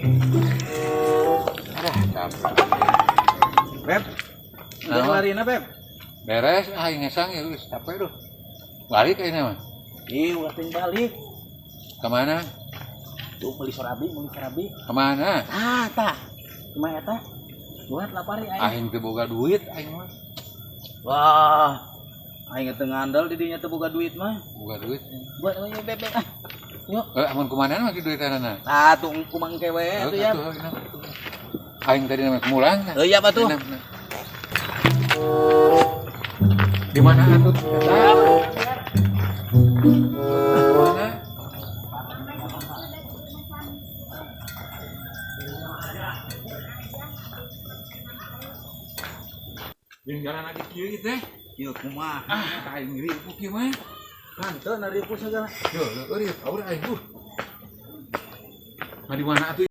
Aduh, capek. Beb. Udah Naon? larina, Beb. Beres, ah ngesang ya geus capek duh. Balik kayaknya mah. Ih, ulah ting balik. Kemana? Tuh beli serabi, beli serabi. Kemana? Ah, tah. Kumaha eta? Buat lapar aing. Aing teu boga duit aing mah. Wah. Aing teu ngandel di dinya teu boga duit mah. Boga duit. Buat we Beb ah. Yuk. Eh, amun kumana mah duitanana? Ah, tuh kumang kewe tuh ya. Aing tadi namanya mulang. Oh iya, Pak tuh. Di mana atuh? Eta? Mana? Jeung jalan lagi kieu teh. Yuk kumaha? Ah, aing ripuh kieu mah. Kan teu naripu segala. Yo, leueur aur aing. Nah, di mana atuh?